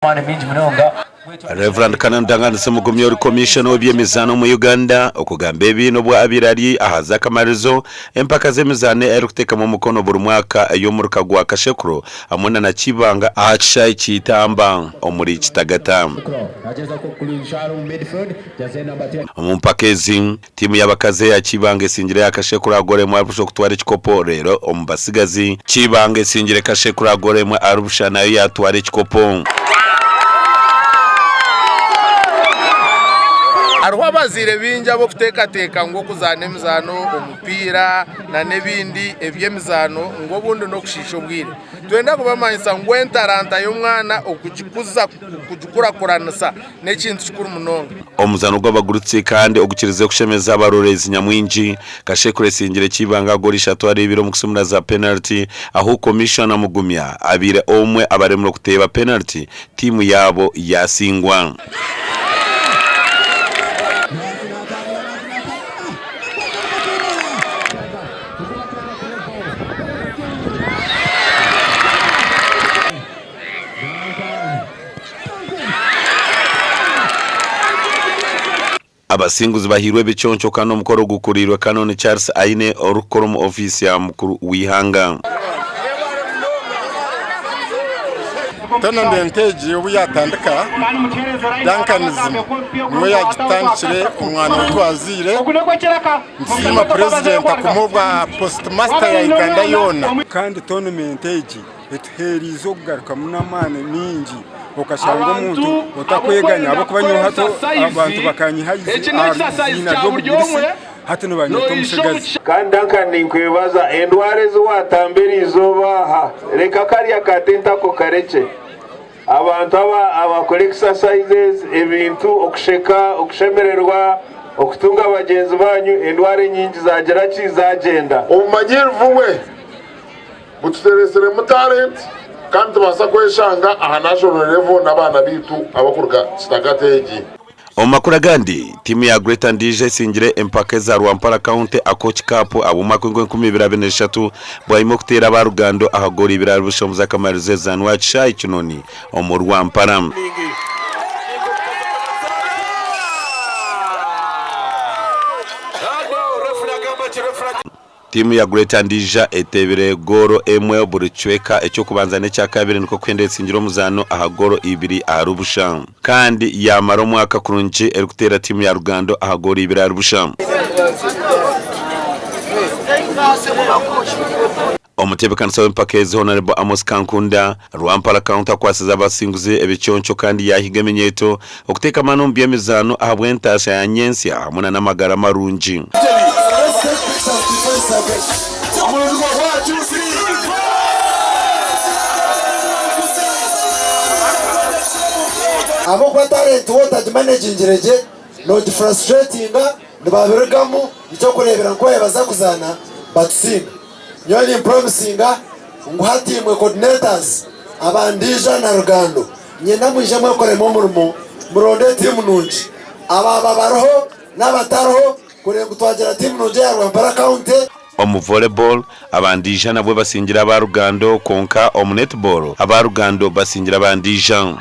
Amaani maingi munonga. Rev. Canon Ndanganisa Mugumya ori Komishona w'eby'emizaano omu Uganda okugamba ebi n'obu abaire ari aha z'akamaririzo empaka z'emizaano erikuteekamu omukono buri mwaka ey'omuruka gwa Kashekuro hamwe na Nakibanga aha kishaayi ky'eitamba omuri Kitagata. Omu mpaka ezi, Tiimu y'abakazi eya Kibanga esingire eya Kashekura aha goolo emwe ahari busha okutwara ekikopo reero omu batsigazi, Kibanga esingire Kashekura aha goolo emwe ahari busha nayo yaatwara ekikopo. Hariho abazaire baingi abarikuteekateeka ngu okuzaana emizaano, omupiira n'ebindi eby'emizaano ngu obundi n'okushiisha obwire. Nitwenda kubamanyisa ngu entaranta y'omwana okugikuza, kugikurakuranisa n'ekintu kikuru munonga. Omuzaano gw'abagurutsi kandi ogukirize kushemeza abaroreezi nyamwingi, Kashekure esingire Kibanga goolo ishatu ahari ibiri omu kusimura za penaliti ahu Komishona Mugumya abaire omwe abaremire okuteeba penaliti tiimu yaabo yaasingwa. Abasinguzi bahairwe ebiconco kandi omukoro gukuriirwe Canon Charles Aine orikukora omu ofiisi ya mukuru w'eihanga. Tournament egi obu yatandika, Duncanism niwe yagitandikire omwana ou twazaire. Nitusiima Purezidenti akumuha obwa Postmaster ya Uganda yoona. Kandi tournament egi etuheereize okugarukamu n'amaani maingi okashanga omuntu otakweganya ahabw'okuba nyowe hati abantu bakanyiha aha iziina ry'obugurusi hati nibanyeta omutsigazi. Kandi Duncan ninkwebaza endwara ezi watamba eriizooba aha reka kariya ka tente ako karekye. Abantu aba abakora exercises, ebintu, okusheka, okushemererwa, okutunga bagyenzi banyu endwara enyingi zagira ki zagyenda. Obumanyirivu bwe Bututeresiremu talent kandi nitubaasa kweshanga aha national level n'abaana baitu abakuruga Kitagata egi. Omu makuru agandi, tiimu ya Greater Ndija esingire empaka eza Rwampara County Akoki Cup ahabw'omwaka gw'enkumi ibiri abiri n'eshatu bwanyima okuteera aba Rugando aha goolo ibiri ahari busha omu z'akamaririzo ezizaanwa aha kishaayi Kinoni omu Rwampara. Tiimu ya Greater Ndija eteebire goolo emwe buri kicweka eky'okubanza n'ekyakabiri nikwo kuhenda etsingire omuzaano aha goolo ibiri ahari busha. Kandi yaamara omwaka kurungi erikuteera tiimu ya Rugando aha goolo ibiri ahari busha. Omutebeekanisa w'empaka ezi, Hon. Amos Kankunda, Rwampara County akwatsize abasinguzi ebiconco kandi yaahiga eminyeeto okuteeka amaani omu by'emizaano ahabw'entaasya ya nyentsya hamwe na n'amagara marungi. Ahabw'okuba talent waaba otagimanegingire gye, noogifrusturatinga, nibabirugamu, nikyo orikureebera ngu ku baabaza kuzaana batusinga. Nyowe nimpromisinga ngu hati imwe coordinators aba Ndiija na Rugando, Niinyenda mwije mwekoremu omurimo, muronde tiimu nungi. Abaaba bariho n'abatariho kureeba ngu twagira tiimu nungi eya Rwampara County. Omu Volleyball, aba Ndiija nabwo basingire aba Rugando kwonka omu Netball, aba Rugando basingire aba Ndiija.